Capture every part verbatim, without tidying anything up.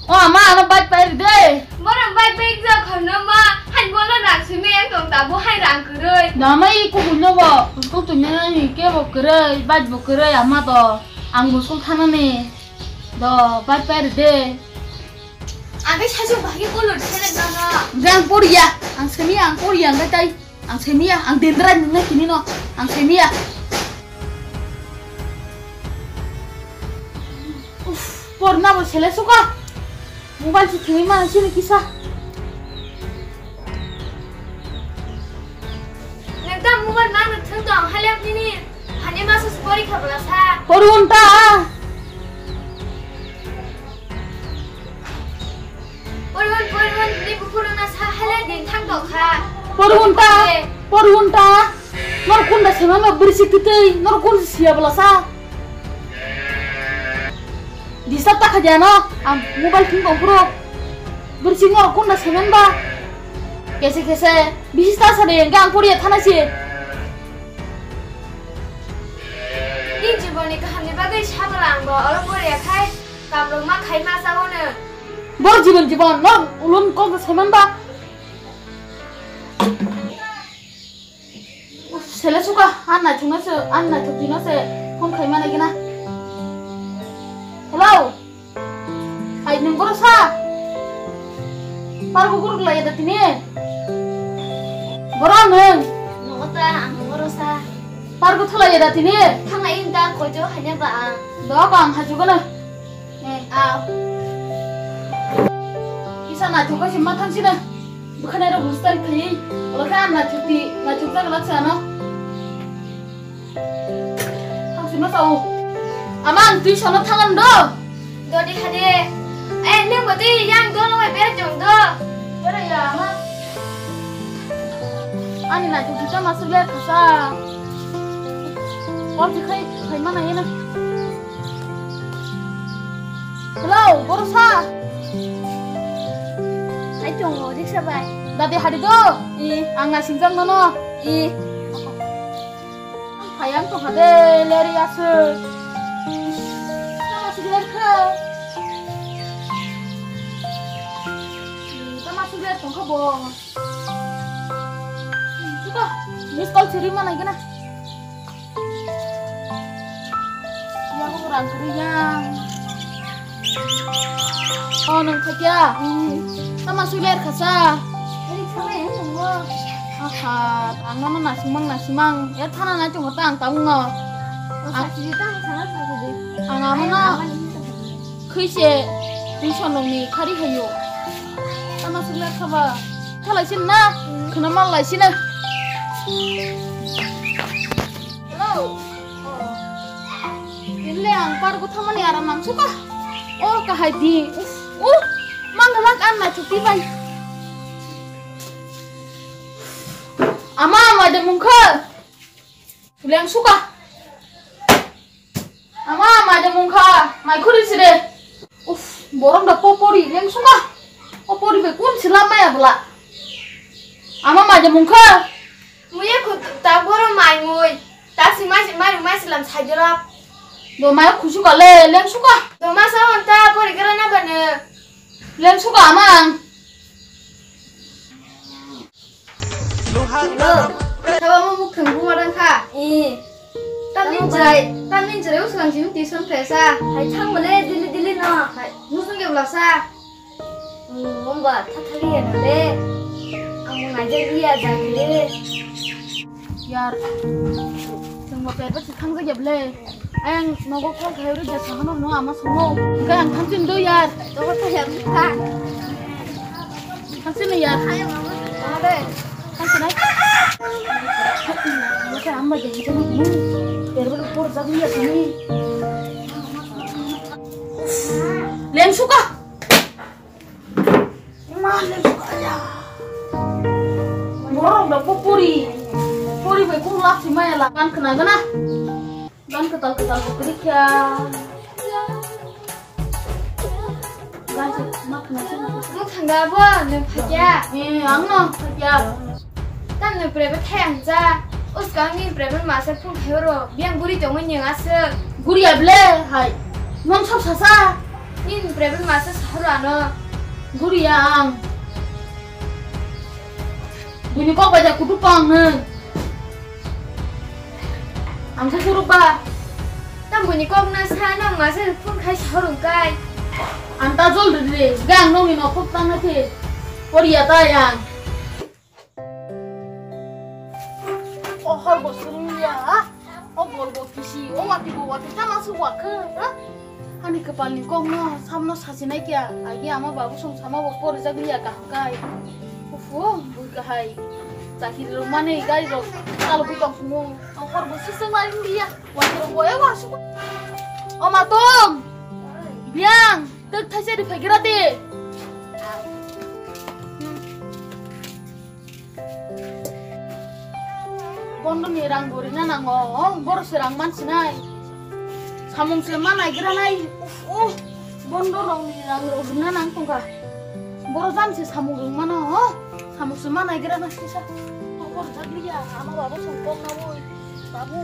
O ama, ano bike pai ride. Borok bike pai jak khorno ma, hai bono rang simi yang tong tabu hai rang kwrwi. Dama i kubun no bo, school tuni nani ke bo kwrwi, bike bo kwrwi ama to, ang bo school thanani. Do bike pai ride. Ang khe saisuk bahai khe kolor selek nono. Ang poriya, ang semiya, ang poriya, ang tai. Ang semiya, ang dendra nungna kini no, ang semiya. Uff, porna bo sele suka. Mobile si thwi ma sini kisa. Nang ta mobile ma nang thang tong halem nini. Hani masa si pori kha bla sa. Pori unta. Poriwan, poriwan, ni buphuru na sa halai din thang tong kha. Poriwan ta, poriwan ta. Nor kunda sema ma birsi kitei, nor kun siya bla sa. Disturb ta khaja no, am mobile thung tong phuru. Birsi nor kunda semen ba. Kese kese, bisi ta sa de, gang poriya thana si. Ni jiboni kaham ni bagwi sabala ang bo oro poriya khai. Kabrok ma khai ma sa hwnwi. Bor jibon jibon, no ulun kok saiman ba. Uff, sele suka, an naithok no se, an naithok dino se, phone khai ma nai gina. Hello. Hai nung boro sa. Pargo guruk lai da tini. Boro nung. Nogo ta, ang boro sa. Pargo tholai da tini. Thang ai ta kojo hanya ba ang. Dok ang haju gana. Aw. Kisa naithok khe ma thang sina. Bwkhanai rok style khai. Ola khe ang naithok ti, naithok jak lak sa no. Thang sima sa o. Ama ang tuition no thangan do. Dodi hade. Eh, nung bati yang do no bai ber jong do. Ber ya ama. Ani naithok ti ta masuk le khasa. Pom ti khai khai ma na yena. Hello, boro sa. Hai tongo, riksa bai. Dadi hari do? I. Ang nasingjak nono. I. Hayang to hade leri asu. Tama suler kha. Tama suler tongkha bo. Chuta, miss call siri mana gana. Yang kurang kering yang. Oh, nang khatia. Hmm. Tama suler khasa. Ini sama yang nunggu. Aha, ang nono nasimang nasimang. Ya thana na chungo ta ang tang no. Oh, ang sakhi ta ang sana sakhi de. Ang amo no. Khwise tuition rokni khari hayo. Tama sugla khaba. Khalai sin na? Khna mal lai sin na? Hello. Inle ang pargo thamani aram nang suka. Oh, kahai di. Uf, uf. Mang lak an na chuti bai. Ama, ama de mungkha. Leng suka. Ama, ama de mungkha, mai khuri sire. Uf, borom da popori, leng suka. Popori be kun sila maya bla. Ama, ama de mungkha. Muye khut ta borom mai mui. Ta si mai, mai, mai silam saidorap. Do mai khusu ka le, leng suka. Do ma sa on ta pori gara na bane. Leng suka ama. Hello. Sabo mo muk thang buma dang kha. Eh. Tamni jai, tamni jai usang jim tuition khe sa. Hai thang male dili dili no. Hai, musung ge bla sa. Hmm, mumba thathali ya na le. Ang mo nai jai ya jai le. Yar. Thang mo pe pa thang jai ya ble. Ayang nogo call khai uri jasa hano no ama songo. Hingke ang thamsin do yar. Toko ta yar kha. Thamsin no yar. Hai mama. Tama de. Thamsin ai. Mata amma de hito no. Yar bolo por jagni yar sini. Leng suka. Borok da po pori. Pori bai kung lak si maya la. Gan khna gana. Gan kwtal kwtal bo kwrwi kha. Gan se ma khna se. Mo thangda bo, nung phakya. Eh, ang no phakya. Tam nung private thai ang cha. Uskang ni private master phung khayo ro. Biang guri tongwi nyeng aswk. Guri able hai. Nong sok sasa. Ni private master Purano guriya ang. Buini kok bai da kutu pang nung. Ang sa suruk ba. Tam buini kok na sa nang ma se phone khai sa horung kai. Ang ta jol de de, gang nong ni nok kok tang na the. Poriya ta yang. O hor bo swrwngya, o bol bo kisi, o wati bo wati, tama se wakha, ha? Ani kwpal ni kok no, samno sachi nai kya, agi ama babu song sama bo porijak liya kaham kai. Ufu, bui kahai. Chakiri rok mani gari rok, talo bui tong sungo. O hor bo siseng mari liya, wati rok boya wasu. O ma tong, biang, tek thaisa ri phagira de. Bondo ni rang bo rina nango, boro se rang man sinai. Samung se ma naigra nai. Uf, uf. Bondo rong ni rang rok rina nang tongka. Boro jan se samung rong mano, ho? Samung se ma naigra na sisa. Boro jak liya, ama babu song kok na boi. Babu,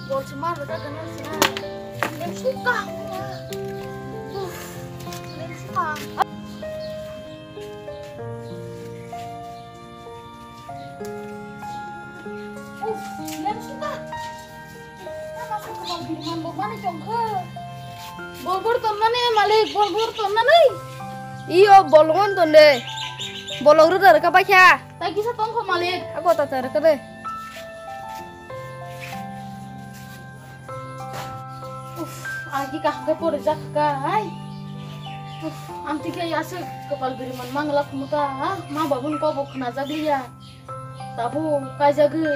bol se ma rojak gana sinai. Lem suka. Uf, lem suka. Uf, lem suka. Tama sa kwbang birman bo mani tongkha. Bolbor tonnani malik, bolbor tonnani. Iyo, bolongon tonde. Bolong rwda rwkha paikha. Tai kisa tongkha malik. Ako ta ta rwkha de. Uf, agi kaham khe porijak kha hai. Uf, amtwi khe aswk kwpal biriman mangla khumuta, ha? Ma babuni kok bo khwnajak liya. Tabuk kaijagwi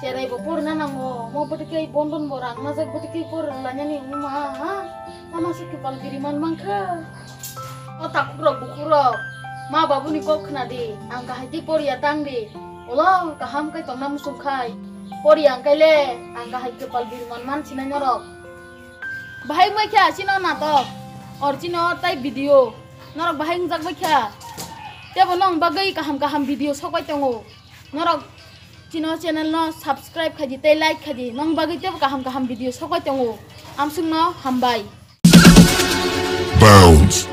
cherai bo porina nango. Mo bwtwi khe bondon bo rang najak, bwtwi khe porlainani wngma, ha? Tama se kwpal biriman mankha. O takhuk rok bukhuk rok, ma babuni kok khna di, ang kahai tei poriya tang di. Ulo kaham khe tongna muchung khai. Poriya ang khe le, ang kahai kwpal biriman man sinai norok. Bahai wngbai kha chini o natok, or chini o tai video. Norok bahai wngjak bai kha. Tebo nong bagwi kaham kaham video sok bai tongo. Norok chini o channel no subscribe khai di tei like khai di. Nong bagwi tebo kaham kaham video sok bai tongo. Amswk no hambai. Bounce.